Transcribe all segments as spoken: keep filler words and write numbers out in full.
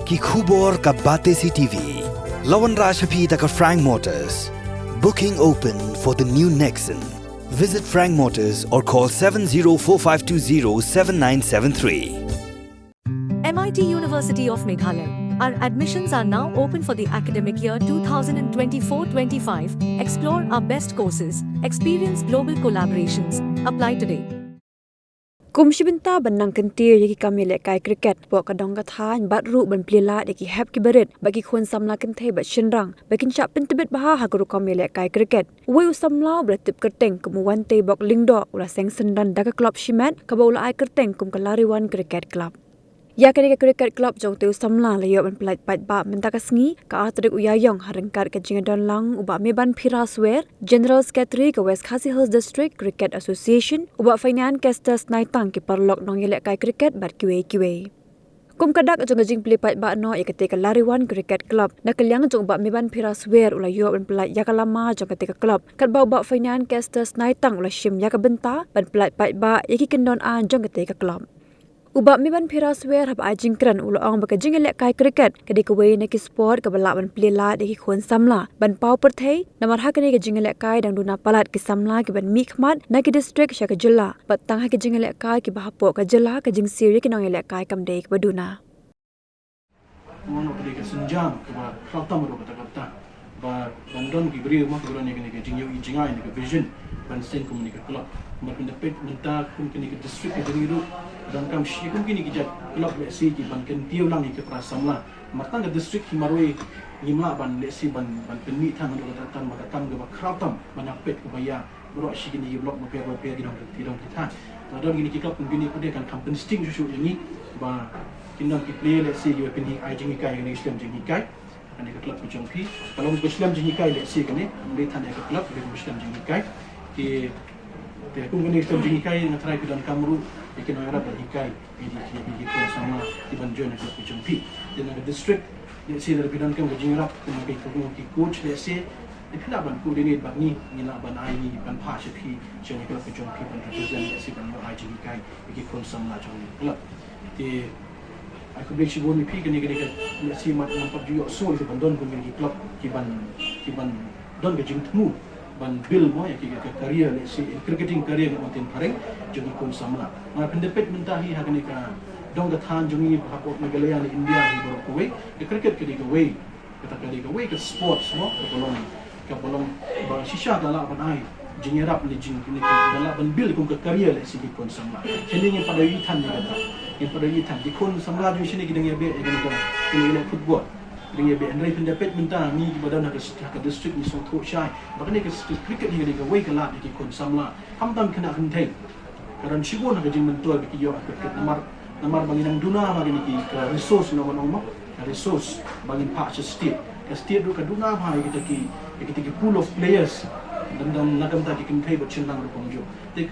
Ki khubor ka Batesi T V. La wanrah sha phi da ka Frank Motors. Booking open for the new Nexon. Visit Frank Motors or call seven zero four five two zero seven nine seven three. M I T University of Meghalaya. Our admissions are now open for the academic year two thousand twenty-four twenty-five. Explore our best courses, experience global collaborations. Apply today. Kum shi bynta ban nang kyntiew ïa ki kam ïalehkai cricket hapoh ka dong ka thaiñ bad ruh ban plie lad ïa ki hep ki barit bad ki khun samla kynthei bad shynrang ba kin shah pyntbit bha ha ka rukom ïalehkai cricket. Uwei u samla uba la tip kyrteng kum u Wanteibok Lyngdoh u la seng syndon da ka klub shimet kaba u la ai kyrteng kum ka Lariwan Cricket Club. Ïa kane ka cricket club jong utei u samla la ïoh ban pyllait paidbah mynta ka sngi ka ar tarik u Ïaïong ha ryngkat ka jingïadon lang u Bah Meban Phira Swer, General Secretary ka West Khasi Hills District Cricket Association, u Bah Fainean Kester Snaitang, ki paralok nongïalehkai cricket bad kiwei kiwei. Kum ka dak jong ka jingplie paidbah noh ïa katei ka Lariwan Cricket Club, na ka liang jong u Bah Meban Phira Swer u la ïoh ban pyllait ïa ka lama jong katei ka club, katba u Bah Fainean Kester Snaitang u la shim ïa ka bynta ban pyllait paidbah ïa ki kyndon aiñ jong katei ka club. U Bah Meban Phira Swer haba ai jingkren u la ong ba ka jingïalehkai cricket ka dei kawei na ki sport kaba lah ban plie lad ïa ki khun samla ban paw pyrthei, namar ha kane ka jingïalehkai dang duna palat ki samla kiban mihkhmat na ki district sha ka jylla, bad tang ha ki jingïalehkai kiba hapoh ka jylla ka jingsiew ïa ki nongïalehkai kam dei kaba duna. Nga ong ka dei ka sienjam kaba khraw tam ruh kata kata. Ba ban don ki briew mo kiba don ïa kane ka jingïohi jingai ne ka vision ban seng kum kane ka club. Namar pynda peit mynta kum kane ka district ka jong ngi ruh donkam shi kum kine ki jait club lehse kiban kyntiew lang ïa ki para samla. Namar tang ka district hi marwei ngim lah ban lehse ban, ban pynmih than haduh katta katta, namar ka kam kaba khraw tam ban ïa peit kaba ïa baroh shi kine ki block bapher bapher ki dong ki dong ki thaiñ. Lada don kine ki club kum kine pat de kan kham pynsting shuh shuh ïa ngi ba kin don ki player lehse kiba pynhikai jinghikai ïa kane ka shlem jinghikai. Kane ka club ka jong phi ka long ka shlem jinghikai lehse kane, ym dei than ïa ka club, dei ka shlem jinghikai. Te, te kum kane ka shlem jinghikai nga tharai phi donkam ruh ïa ki nongïarap ban hikai ïa ki, ïa ki khun samla kiban join ïa ka club ka jong phi. Te na ka district lehse lada phi donkam ka jingïarap kum ki, kum ki coach lehse, te phi lah ban coordinate bad ngi, ngi lah ban ai, ngi ban phah sha phi sha kane ka club ka jong phi ban represent lehse ban ïoh ai jinghikai ïa ki khun samla jong kane ka club. Te ai khublei shibun ïa phi, kane, kane ka lehse mat ngam pat ju ïoh shuh ïa ki ban don kum kine ki club kiban, kiban don ka jingthmu ban build mo ïa ki ka career lehse cricketing career na ka bynta phareng jong ki khun samla. Nga pynda peit mynta hi ha kane ka dong ka thaiñ jong ngi hapoh Meghalaya ne India hi baroh kawei, ka cricket ka dei kawei, kata ka dei kawei ka sports mo kaba long, kaba long ba shisha ka lah ban ai jingïarap ne jing ne ka lah ban build kum ka career lehse ki khun samla. Kine ngim pat da ïohi than ne kata, ngim pat da ïohi than ki khun samla jong ngi shane ki dang ïa beh ïa kane ka, kane ka football. Dang ïa beh, hynrei pynda peit mynta ngi kiba don ha ka, ha ka district ngi sngewthuh shai ba kane ka cricket hi ka dei kawei ka lad ïa ki khun samla. Khamtam khynnah kynthei. Ka don shibun ha ka jingmyntoi ba ki ïoh ha cricket namar, namar ba ngi dang duna bha kine ki ka resource, ngi ong mo, ka resource ba ngin phah sha state. Ka state ruh ka duna bha ïa kita ki, ïa kita ki pool of players. Dang, dang na ka bynta ki kynthei bad shynrang ruh kumjuh. Te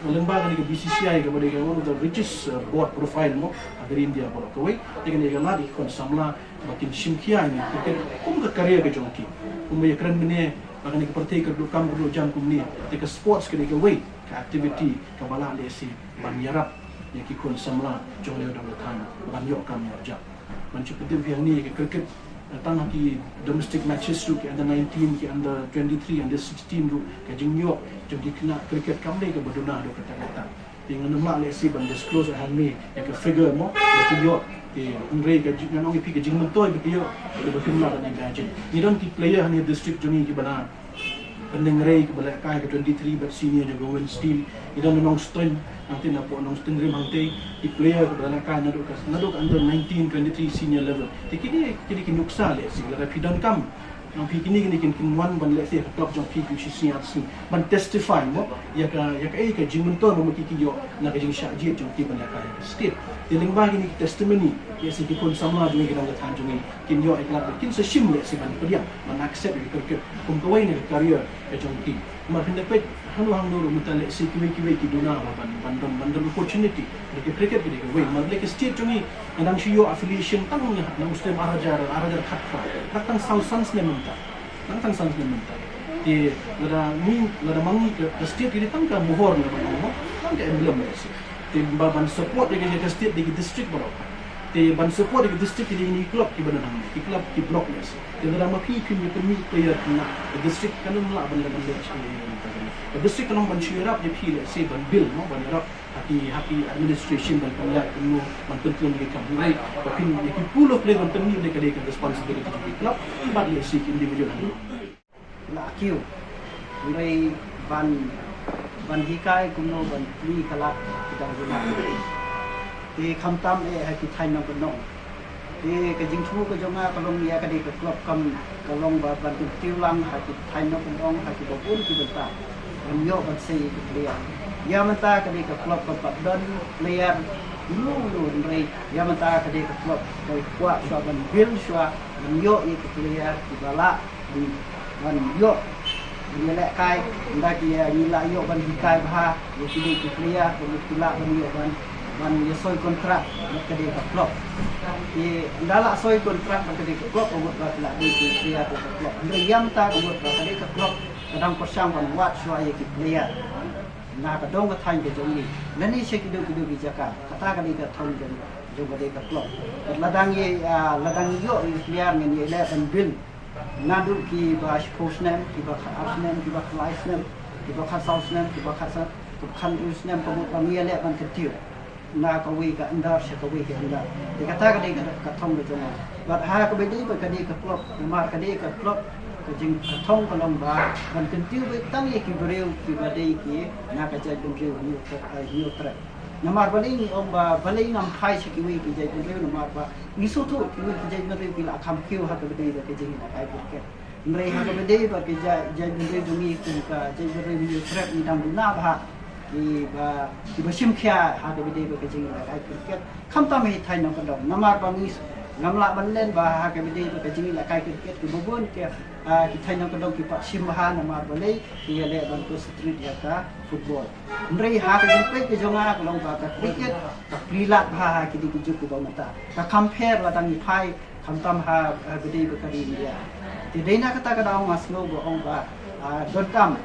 lyngba kane ka B C C I kaba dei ka one of the richest, uh, board profile mo ha ka ri India baroh kawei. Te kane ka lad ïa ki khun samla ba kin shim khia ïa kane ka cricket kum ka career ka jong ki. Kumba ïa kren mynne ba kane ka pyrthei ka duh kam ka duh jam kumne. Te ka sports ka dei kawei ka activity kaba lah lehse ban ïarap ïa ki khun samla jong lehse dong ka thaiñ ban ïoh kam ïoh jam. Ban shu pyntip ïa kane ka cricket, eh, tang ha ki domestic matches ruh, ki under nineteen, ki under twenty-three, under sixteen ruh, ka jingïoh jong ki khynnah cricket kam dei kaba duna haduh katta katta. Te ngan ym lah lehse ban disclose hangne ïa ka figure mo ba ki ïoh. Te hynrei ka jing, ngan ong ïa phi ka jingmyntoi ba ki ïoh, kaba phim lah ban imagine. Ngi don ki player hangne district jong ngi kiba la pynneh rei kiba lehkai ka twenty-three bad senior jong ka women's team. Ngi don na Nongstoiñ, hangtei napoh Nongstoiñ Rim hangtei, ki player kiba lehkai naduh ka, naduh ka under nineteen, twenty-three senior level. Te kine, kine ki nuksa lehse lada phi donkam. Nang phi kine, kine kin, kin wan ban lehse ha ka club jong phi ki shisngi ar sngi ban testify mo ïa ka, ïa kaei ka jingmyntoi ba ma ki ki ïoh na ka jingshah jied jong ki ban lehkai ha ka state. Te lyngba kine ki testimony lehse ki khun samla jong ngi ki dong ka thaiñ jong ngi kin ïoh ïa ka lad ba kin sa shim lehse ban pdiang ban accept ïa ka cricket kum kawei na ka career ka jong ki. Namar phin da peit hangno hangno ruh mynta lehse kiwei kiwei ki duna ba ban, ban don, ban don opportunity. Ka cricket ka dei kawei namar lehse ka state jong ngi nga dang shu ïoh affiliation tang na u snem ar hajar, ar hajar khatphra. Tang, tang saw san snem mynta. Tang, tang san snem mynta. Te lada ngi, lada ma ngi ka, ka state ka dei tang ka mohor, lada ma ngi tang ka emblem lehse. Te ba ban support ïa ka, ïa ka state da ki district baroh. Te ban support ïa ka district ki dei ki club kiba na nang, ki club ki block ïa shi. Te lada ma phi phim ïa pynmih player na ka district kan ym lah ban leh ban leh shi. Ka district kan ym ban shu ïarap ïa phi leh shi ban bill, no, ban ïarap ha ki, ha ki administration ban pynlait kumno ban pyntlong ïa ka kam. Hynrei ba phin ïa ki pool of player ban pynmih ne ka dei ka responsibility jong ki club bad leh shi ki individual. La kiew. Hynrei ban, ban hikai kumno ban plie ka lad ki dang juna. Te khamtam eh ha ki thaiñ nongkyndong. Te ka jingthmu ka jong nga ka long ïa ka dei ka club kam ka long ba ban kyntiew lang ha ki thaiñ nongkyndong ha kiba bun ki bynta. Ban ïoh ban sei ïa ki player. Ïa mynta ka dei ka club kam pat don player. Ïa mynta ka dei ka club ka kwah shuwa ban build shuwa ban ïoh ïa ki player kiba lah ban, ban ïoh ban ïalehkai, ynda ki, eh, ngi la ïoh ban hikai bha ïa ki dei ki player, kumno ki lah ban ïoh ban, ban ïasoi kontrak bad ka dei ka club. Ki ynda la soi kontrak bad ka dei ka club, ka mut ba ki la dei ki player ka club. Hynrei ïa mynta ka mut ba ka dei ka club ka dang pyrshang ban wad shuwa ïa ki player. Na ka dong ka thaiñ ka jong ngi. Lane sha ki dong ki dong ki jaka. Kata ka dei ka thong jong, jong ka dei ka club. Bad la dang ïa, ah, la dang ïoh ïa ki player ngin ïa leh ban build. Naduh kiba shiphew snem, kiba khatar snem, kiba khatlai snem, kiba khatsaw snem, kiba khatsan, kiba khathynriew snem, ka mut ba ngi ïaleh ban kyntiew na kawei ka under sha kawei ka under. Te kata ka dei ka, ka thong ka jong nga. Bad ha kaba dei ba ka dei ka club, namar ka dei ka club, ka jing ka thong ka long ba ban kyntiew beit tang ïa ki briew kiba dei ki na ka jaitbynriew Hynñiewtrep, eh, Hynñiewtrep. Namar balei ngi ong ba balei ngam phai sha kiwei ki jaitbynriew, namar ba ngi sngewthuh kiwei ki jaitbynriew ki la kham kiew ha kaba dei ba ka jingïalehkai cricket. Hynrei ha kaba dei ba ka jai, jaitbynriew jong ngi kum ka jaitbynriew Hynñiewtrep ngi dang duna bha kiba, kiba shim khia ha kaba dei ba ka jingïalehkai cricket. Khamtam ha ki thaiñ nongkyndong. Namar ba ngi ngam lah ban len ba ha kaba dei ba ka jingïalehkai cricket kiba bun ki, ah, ki thaiñ nongkyndong ki pat shim bha namar balei ki ïaleh ban concentrate ïa ka football. Hynrei ha ka jingpeit ka jong nga ka long ba ka cricket ka plie lad bha ha ki dei ki juk kiba mynta. Ka compare lada ngi phai khamtam ha, ha ka dei ba ka ri India. Te dei na kata ka daw nga sngew ba ong ba, ah, donkam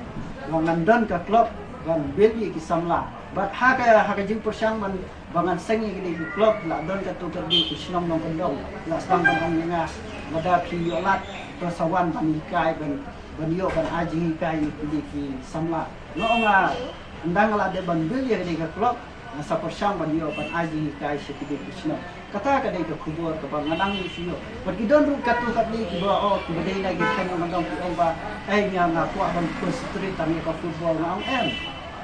ba ngan don ka club ban build ïa ki samla. Bad ha ka, ha ka jingpyrshang ban, ba ngan seng ïa ki dei ki club la don katto katne ki shnong nongkyndong la sdang ban ong ïa nga, lada phi ïoh lad to sa wan ban hikai ban, ban ïoh ban ai jinghikai ïa ki dei ki samla. Nga ong nga, ynda nga la dep ban build ïa ka dei ka club, nga sa pyrshang ban ïoh ban ai jinghikai sha ki dei ki shnong. Kata ka dei ka khubor kaba nga nang ïoh shu ïoh. Bad ki don ruh katto katne kiba, oh, kiba dei na ki thaiñ nongkyndong ki ong ba, eh, nga, nga kwah ban concentrate tang ïa ka football, nga ong em.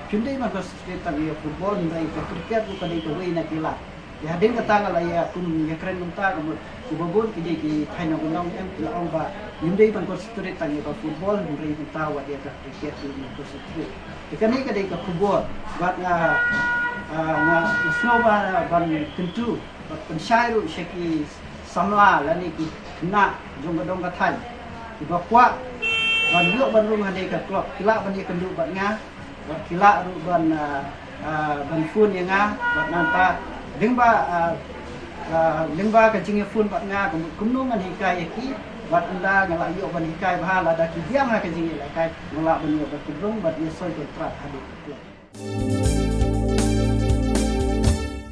Phim dei ban concentrate tang ïa football, hynrei ka cricket ruh ka dei kawei na ki lad. Ïa hadien kata nga la ïa kum ïakren mynta ka mut kiba bun ki dei ki thaiñ nongkyndong em ki la ong ba ym dei ban concentrate tang ïa ka football, hynrei mynta wat ïa ka cricket ruh ym concentrate. Te kane ka dei ka khubor bad nga, ah, nga, nga sngew ba ban kyntu bad pynshai ruh sha ki samla lane ki khynnah jong ka dong ka thaiñ kiba kwah ban ïoh ban rung ha kane ka club, ki lah ban ïakynduh bad nga, bad ki lah ruh ban, ah, ah, ban phone ïa nga bad nangta lyngba, ah, ah, lyngba ka jingïaphone bad nga, kum, kumno ngan hikai ïa ki, bad ynda nga la ïoh ban hikai bha, lada ki biang ha ka jingïalehkai, nga lah ban ïoh ban pynrung bad ïasoi kontrak ha kane ka club.